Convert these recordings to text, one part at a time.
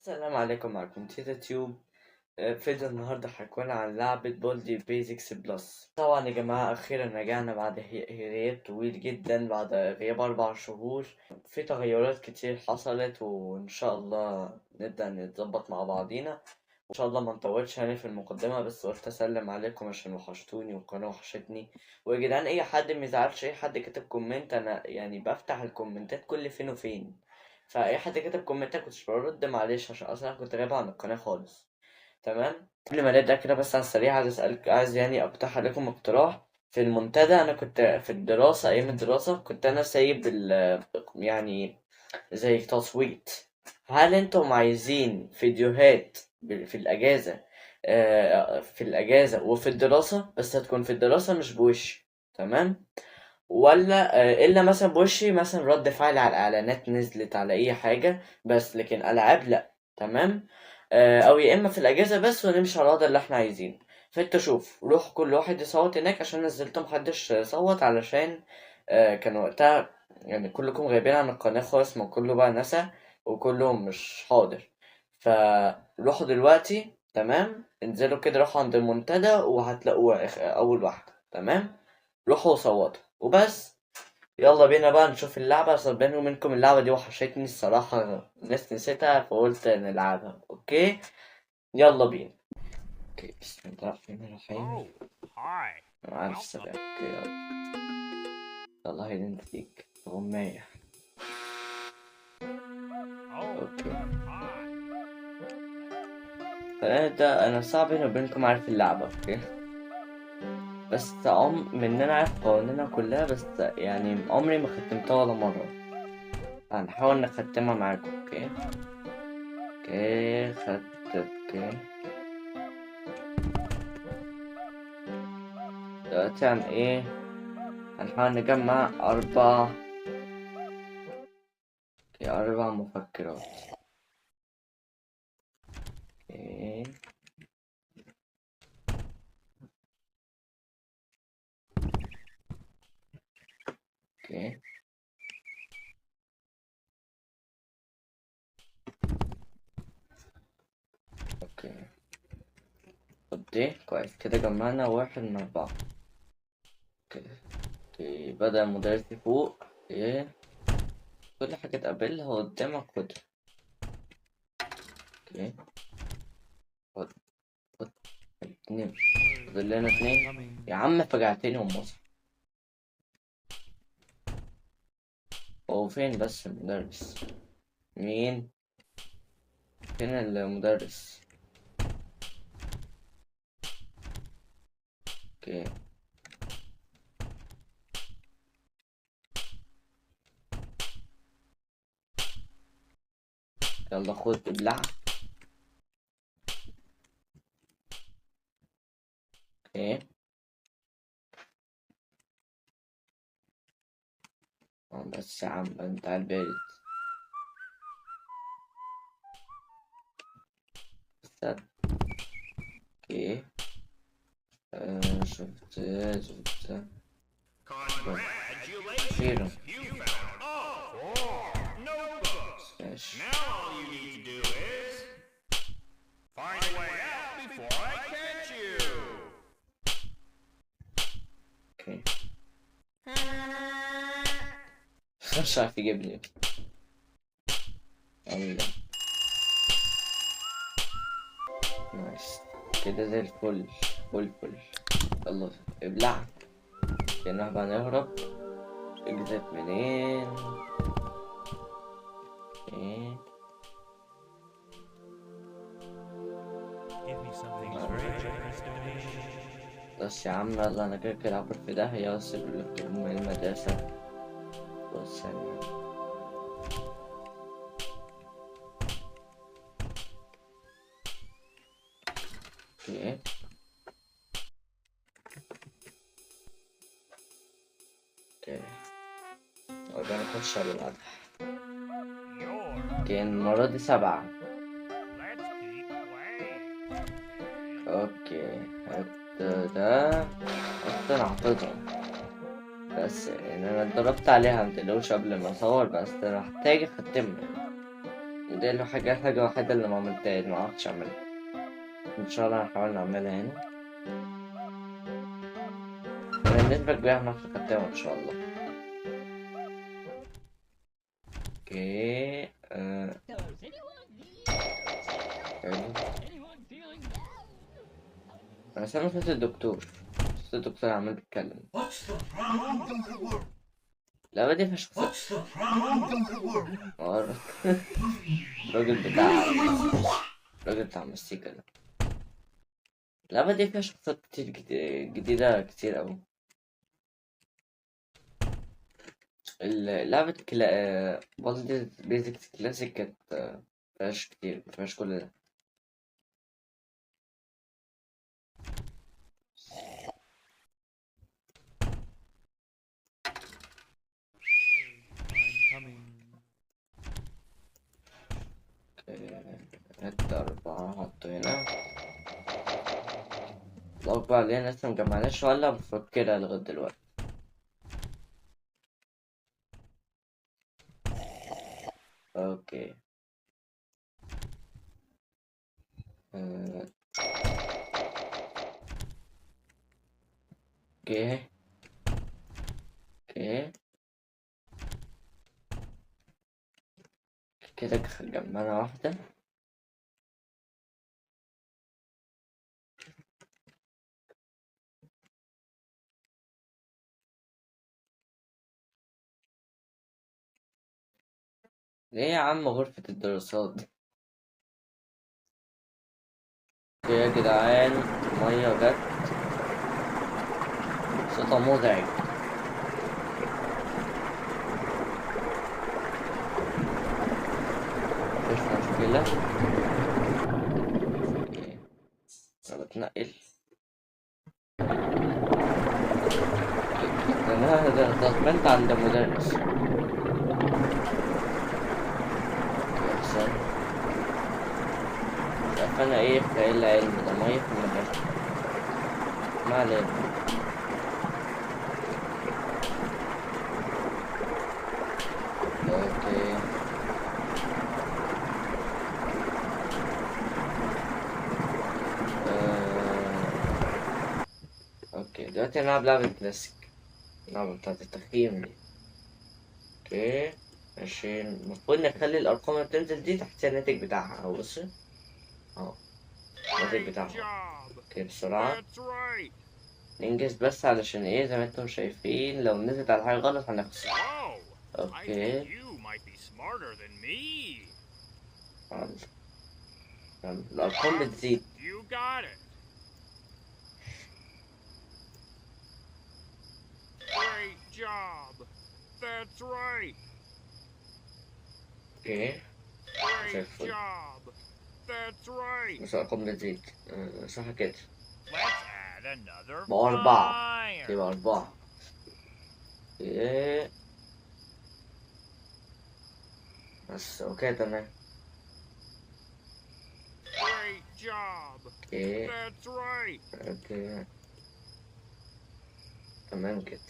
السلام عليكم، معكم تيتا تيوب. فيديو النهارده هيكون عن لعبة Baldi Basics Plus. طبعا يا جماعة أخيرا رجعنا بعد غياب طويل جدا، بعد غياب 4 شهور. في تغيرات كتير حصلت، وإن شاء الله نبدأ نتظبط مع بعضينا، وإن شاء الله ما نطولش يعني في المقدمة، بس قلت أسلم عليكم عشان وحشتوني والقناة وحشتني. ويا جدعان أي حد ما يزعلش، أي حد كتب comment، أنا يعني بفتح الكومنتات كل فين وفين، فأي حد كتب comment كنتش برد، معلش، عشان أصلا كنت غايب عن القناة خالص. تمام، قبل ما نبدأ كده بس على السريع، عايز أسألك، عايز يعني أقترح عليكم اقتراح. في المنتدى أنا كنت في الدراسة، أيام الدراسة كنت أنا سايب يعني زي تصويت، هل أنتم عايزين فيديوهات في الأجازة، في الأجازة وفي الدراسة، بس هتكون في الدراسة مش بوشي، تمام؟ ولا، إلا مثلا بوشي، مثلا رد فعل على الإعلانات نزلت على أي حاجة بس، لكن ألعاب لأ، تمام؟ أو يا إما في الأجازة بس، ونمشي على الوضع اللي إحنا عايزينه. فأنت شوف، روح كل واحد يصوت هناك، عشان نزلتهم محدش صوت، علشان، كان وقتها يعني كلكم غايبين عن القناة خالص، ما كله بقى نسى وكله مش حاضر. فروحوا دلوقتي، تمام؟ انزلوا كده، روحوا عند المنتدى وهتلاقوه أول واحدة، تمام؟ روحوا وصوتوا وبس. يلا بينا بقى نشوف اللعبة، عشان بيني وبينكم اللعبة دي وحشتني الصراحة، الناس نسيتها فقلت نلعبها. okay يلا بينا. okay بسم الله الرحمن الرحيم. Oh, hi. مع الف سلامة. okay يلا يلا، هيدي انت فيك غماية. okay فده انا صعب بيني وبينكم عارف اللعبة، okay بس من ان انا عارف قوانينها كلها، بس يعني عمري ما ختمتها ولا مرة، هنحاول نختمها معاكم. okay okay خدت. okay دلوقتي عن ايه؟ هنحاول نجمع 4 مفكرات. okay okay okay طب دي كويس كده، جمعنا 1 من 4. okay okay بدأ المدرس يفوق. okay كل حاجة تقابلها قدامك خدها. okay خد خد 2، فاضل لنا 2. يا عم فجعتني ومصر. هو فين بس المدرس؟ مين؟ فين المدرس؟ okay يلا خد ابلع. okay بس يا عم انت على البارد. استنى. okay شفت شفت أخيرا. ماشي. okay مش عارف يجيبني. يلا nice كده زي الفل فل فل. يلا ابلع. كأنه بقى نهرب. exit منين؟ ايه بس يا عم يلا انا كده كده عبر في داهية، بس من المدرسة. بص يعني okay okay وده نخش على بعض. okay المرة دي 7. okay هات ده اصلا اعتذر، بس يعني انا اتدربت عليها متقلقوش قبل ما اصور، بس انا محتاج اختمها. ده الحاجة الوحيدة اللي ما عملتهاش، ما عرفتش أعملها. إن شاء الله هنحاول نعملها هنا. بالنسبة كبيرة هنعرف نختمها إن شاء الله. okay. حلو. أنا سامع صوت الدكتور، صوت الدكتور عمال بيتكلم. لا دي فيها شخصية. الراجل بتاع المزيكا ده. اللعبة دي فيها شخصيات كتير جديدة كتير أوي. لعبة Baldi's Basics Classic كانت مفيهاش كتير، مفيهاش كل ده. هات 4 حطه هنا. الأربعة اللي هنا لسه مجمعناش ولا مفكرة لغاية دلوقتي. okay. okay okay كده جمعنا واحدة. ليه يا عم غرفة الدراسات دي؟ يا جدعان مية جت، صوتها مزعج. مفيش مشكلة. okay انا بتنقل. انا ده عند المدرس. انا ايه خيال علمي ده، ميه في المدرسة. ما علينا. okay okay دلوقتي هنلعب لعبة كلاسيك، اللعبة بتاعت التخييم دي. okay ماشي. المفروض نخلي الارقام اللي بتنزل دي تحت الناتج بتاعها. اهو بص اهو الناتج بتاعها. okay بسرعة ننجز بس علشان ايه، زي ما انتم شايفين لو نزلت على حاجة غلط هنخسر. okay الارقام بتزيد. okay زي الفل. بس الارقام بتزيد. صح كده. بقى 4. يبقى 4. okay بس. okay تمام. okay okay تمام كده.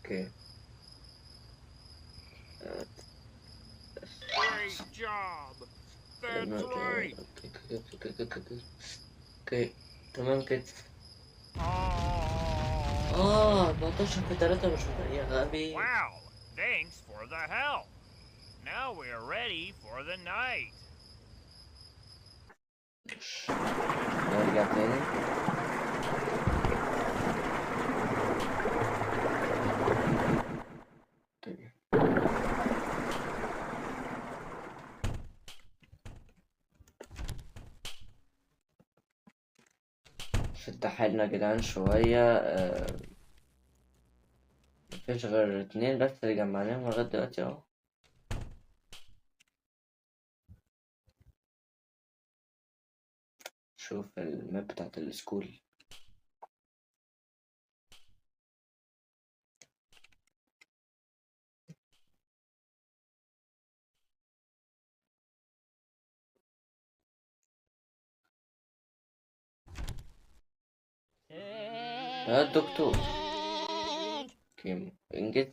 okay okay تمام كده. 14 في 3 مش يا غبي. Wow, thanks for the help. Now we're ready for the night. نرجع تاني. شد حيلنا يا جدعان شوية. مفيش غير 2 بس اللي جمعناهم لغاية دلوقتي اهو. شوف ال map بتاعت ال school. يا دكتور كيم انجز.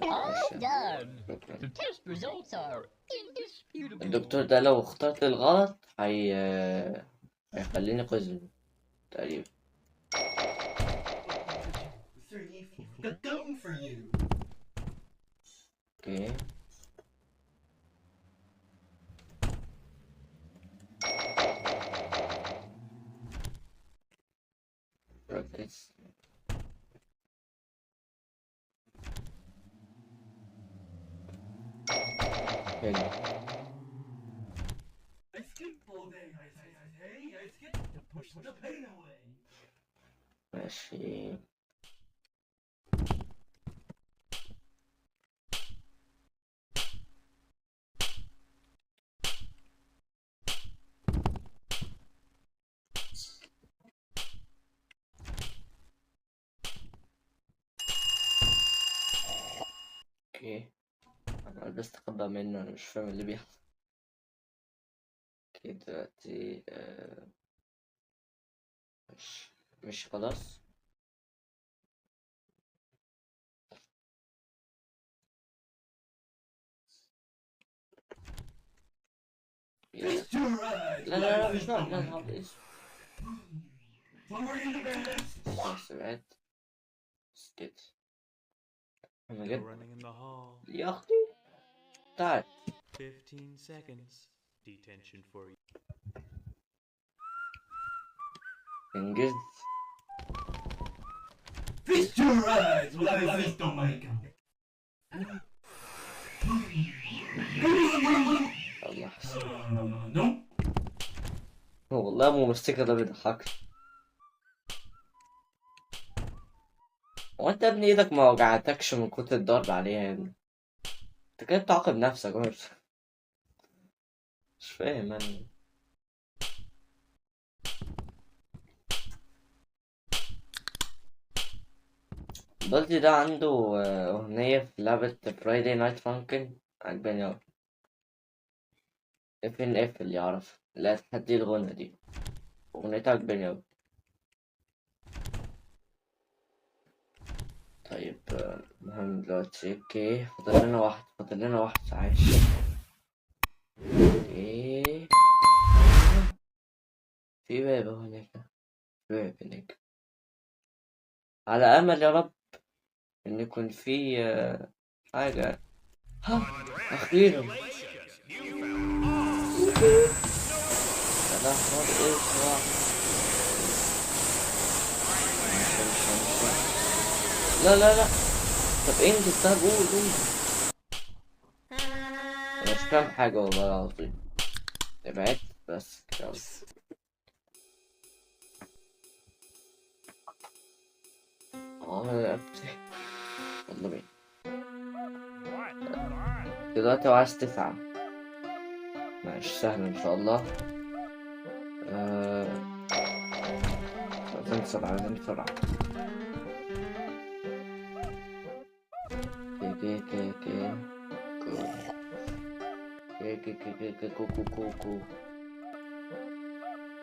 All ماشي. done. شكرا. The test results are indisputable. الدكتور ده لو اخترت الغلط هيخليني قزم تقريبا. 3, 4, go for you. okay. ركز. حلو. I skip all day. I say, hey, I skip to push the pain away. ماشي. okay، انا بستخبى منه، انا مش فاهم اللي بيحصل. okay دلوقتي مش خلاص. يلا. Feast your eyes. لا لا لا، مش نار، لا نهار اسود. We're the best. بس بعد بس كده. انا No جد running in the hall. يا اختي تعال. 15 seconds. Detention for you. انجز. Feast your eyes while I feast on my company. الله احسن. No. والله مو مستكر ده بيضحك. هو انت يا ابني ايدك ما وجعتكش من كتر الضرب عليها يا ابني؟ انت كده بتعاقب نفسك برضه. مش فاهم انا. بالدي ده عنده أغنية في لعبة Friday Night Funkin' عجباني أوي. اف ان اف اللي يعرف لا تحدي الغنى دي، أغنيتها عجباني أوي. طيب المهم دلوقتي okay فاضل لنا واحد، فاضل لنا واحد عايش. okay في باب هناك، في باب هناك. على امل يا رب ان يكون في حاجة. ها اخيرا. يا نهار اسود. مش مش مش لا لا لا. طب انجز، طب قول قول. انا مش فاهم حاجة والله العظيم. ابعد بس كده. يلا بينا. دلوقتي هو عايز 9. ماشي سهل ان شاء الله. عايزين بسرعة، عايزين بسرعة. كي كي كي كي كي كي كي كي كو كو كو كو.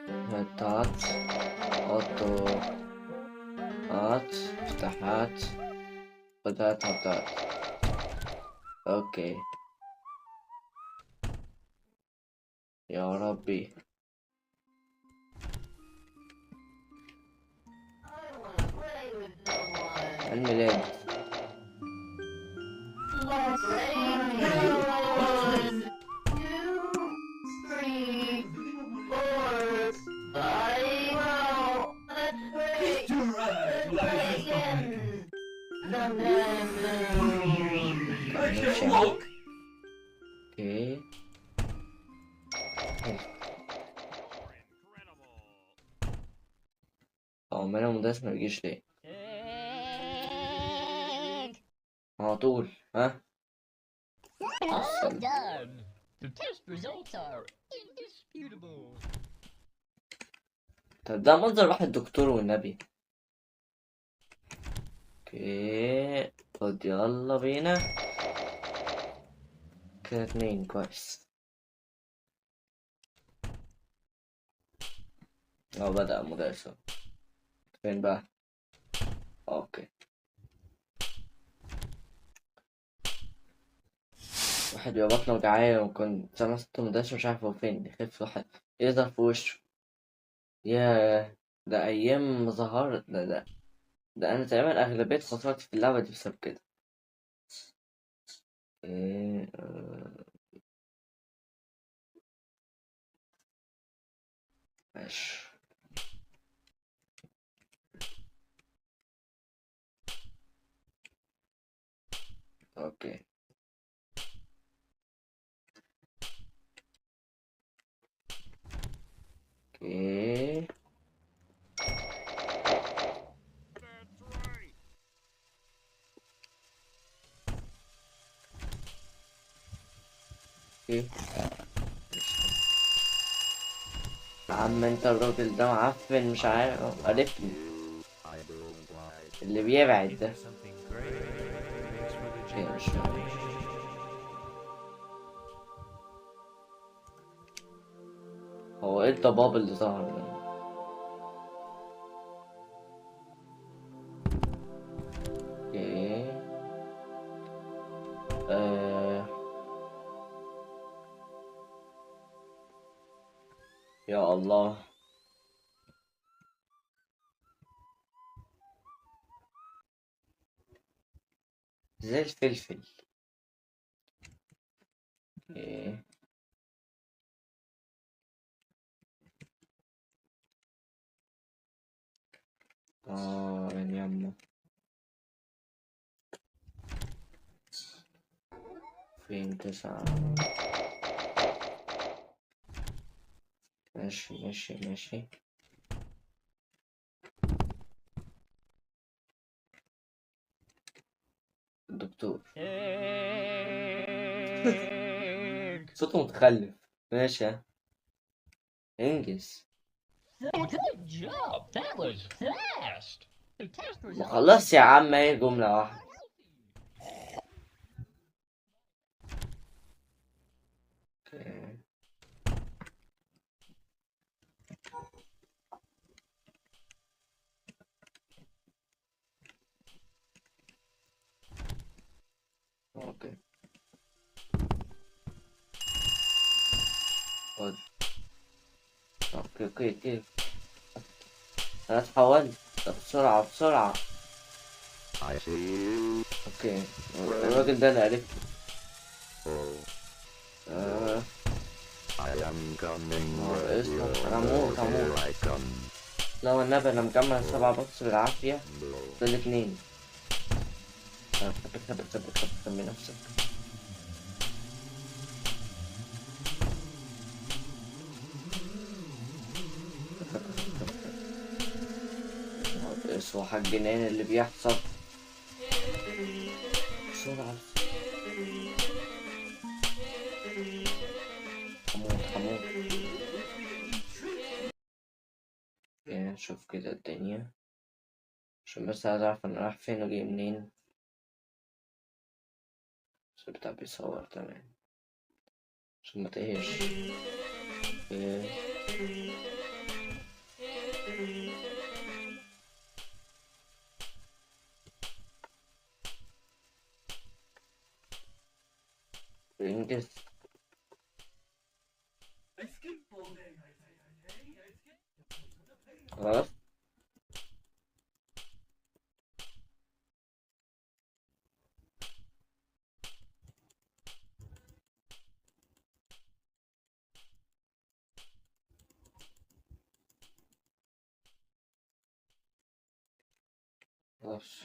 هات أوتو هات افتح هات خد هات حط هات. okay يا ربي. الميلاد. okay هو ماله المدرس ما بيجيش ليه؟ على طول. ها؟ Well done. The test results are indisputable. طب ده منظر واحد دكتور والنبي. okay خد يلا بينا. كده 2 كويس. هو بدأ المدرس. فين بقى؟ okay واحد بيبقى بطنه وجعان وكنت سامع صوت مدرس مش عارف هو فين، يخف واحد يظهر في وشه. ياه، ده أيام ما ظهرت. ده أنا تقريبا أغلبية خسارتي في اللعبة دي بسبب كده. إيه ماشي. okay. okay. okay يا عم، انت الراجل ده معفن، مش عارف عرفني اللي بيبعد ده. okay مش هو ايه الضباب اللي ظهر ده؟ okay. يا الله، زي الفلفل. okay. يعني يما فين 9؟ ماشي ماشي ماشي. الدكتور صوته متخلف. ماشي انجز. ما خلاص يا عم، هي جملة واحدة. okay. okay. خد. okay okay okay. انا اتحولت. طب بسرعة بسرعة. okay الراجل ده انا عرفته. انا هموت هموت. لا والنبي انا مجمع 7 box بالعافية. ده الاتنين. خبي خبي خبي خبي خبي نفسك. اسوأ حاجة الجنان اللي بيحصل. بسرعة هموت هموت. نشوف كده الدنيا عشان بس عايز اعرف انا رايح فين وجاي منين. بس البتاع بيصور تمام عشان ما تقهش. انجز. خلاص خلاص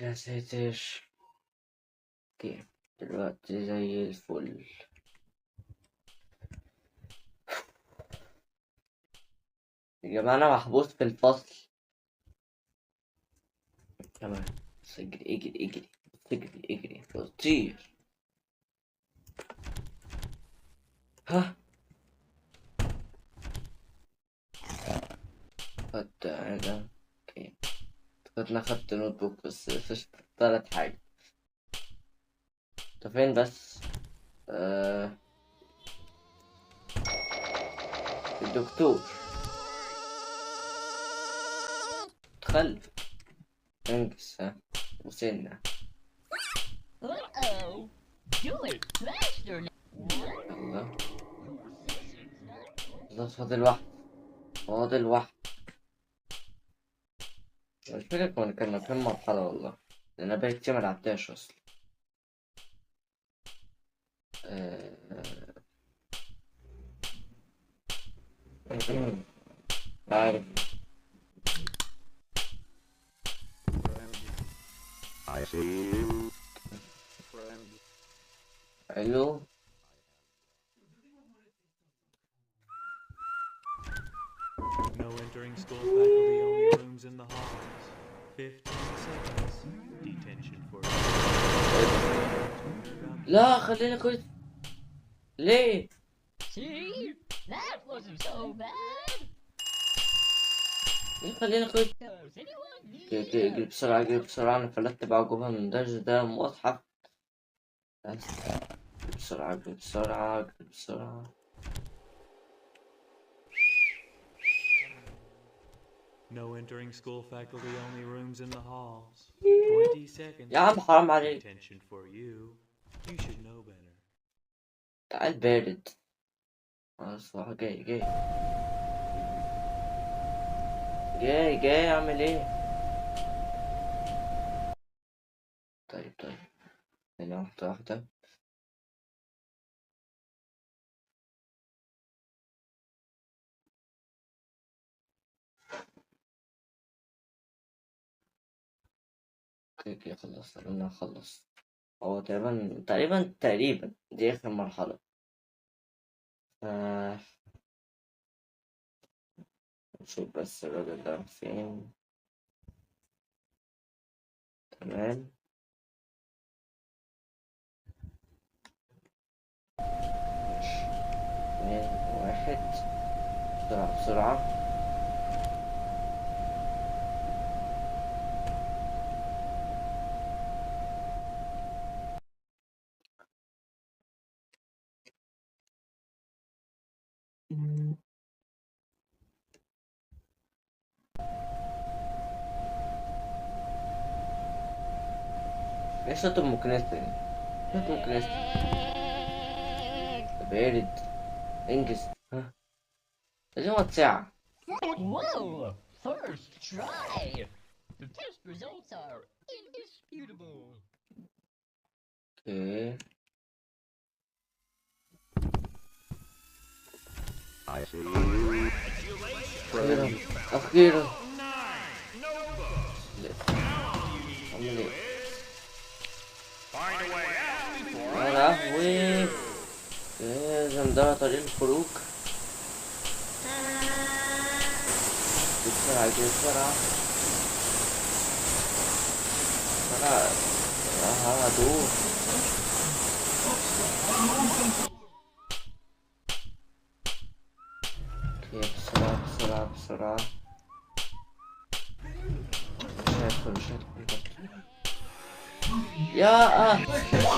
يا ساتر. okay دلوقتي زي الفل. يا جماعة أنا محبوس في الفصل. تمام اجري اجري اجري اجري اجري طير. ها خدت هذا. okay خدنا خدت notebook بس طلعت حاجة. طب فين بس؟ الدكتور تخلف. انجز. ها وصلنا. Do it faster now. يلا خلاص، فاضل واحد، فاضل واحد. مش فاكر كنا فين مرحلة والله، لأن أنا بقالي كتير ملعبتهاش أصلا. عارف. I see you. Friend. حلو. No entering school faculty only rooms in the halls. 15 seconds. Detention for you. لا خليني كنت ليه؟ See? That wasn't so bad. ليه خليني كنت Does anyone need اجري بسرعة، اجري بسرعة. أنا فلتت بعجوبة من الدرج ده مصحف. بس اجري بسرعة، اجري بسرعة، اجري بسرعة. No entering school faculty only rooms in the halls. 20 seconds. يا عم حرام عليك. Detention for you. You should know better. تعال بارد. خلاص هو جاي جاي جاي جاي. اعمل ايه؟ طيب طيب، هنا واحدة واحدة. okay okay، خلص انا خلص. هو تقريبا تقريبا تقريبا دي اخر مرحلة. آه، نشوف بس الراجل ده فين. تمام، ماشي. 2 1، بسرعة بسرعة. ايه صوت المكنسة دي؟ صوت المكنسة بارد. انجز. ها لازم اقعد ساعة. Whoa! First try! The test results are indisputable. okay I see you. اخيرا اخيرا. 9 notebooks. لا. Now all you need to اعمل do ايه؟ is find a way out before يا I لهوي، catch you. لازم ده طريق الخروج. بسرعة اجري بسرعة بسرعة. هدور. okay بسرعة بسرعة بسرعة. مش هدخل مش هدخل برضه. يا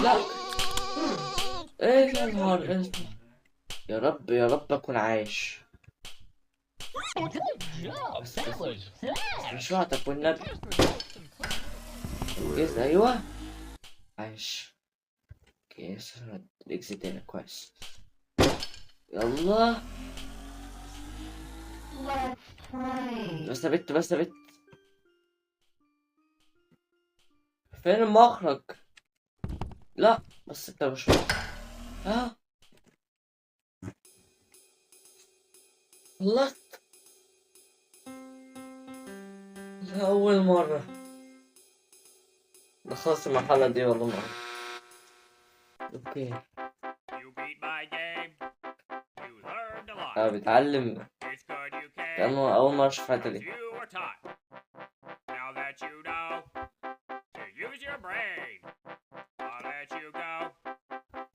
لا، ايه يا نهار اسود. يا رب يا رب اكون عايش. Good job! بس That بس was fast! مش وقتك والنبي. Test results include انجز. ايوه عايش. okay ال exit هنا كويس. يلا بس يا بت، بس يا بت، فين المخرج؟ لا بس انت مش اه خلصت لأول مرة خلصت المرحلة دي والله مرة. okay You beat my game. You learned a lot. انا بتعلم It's good you came. كأنه أول مرة أشوف الحتة Because دي. you were taught. Now that you know to use your brain, I'll let you go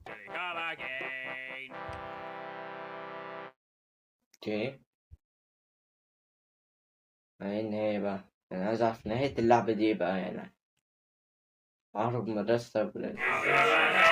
till you come again. okay ايه النهاية بقى؟ انا عايز اعرف نهاية اللعبة دي بقى يعني. اهرب من المدرسة طيب ولا إيه؟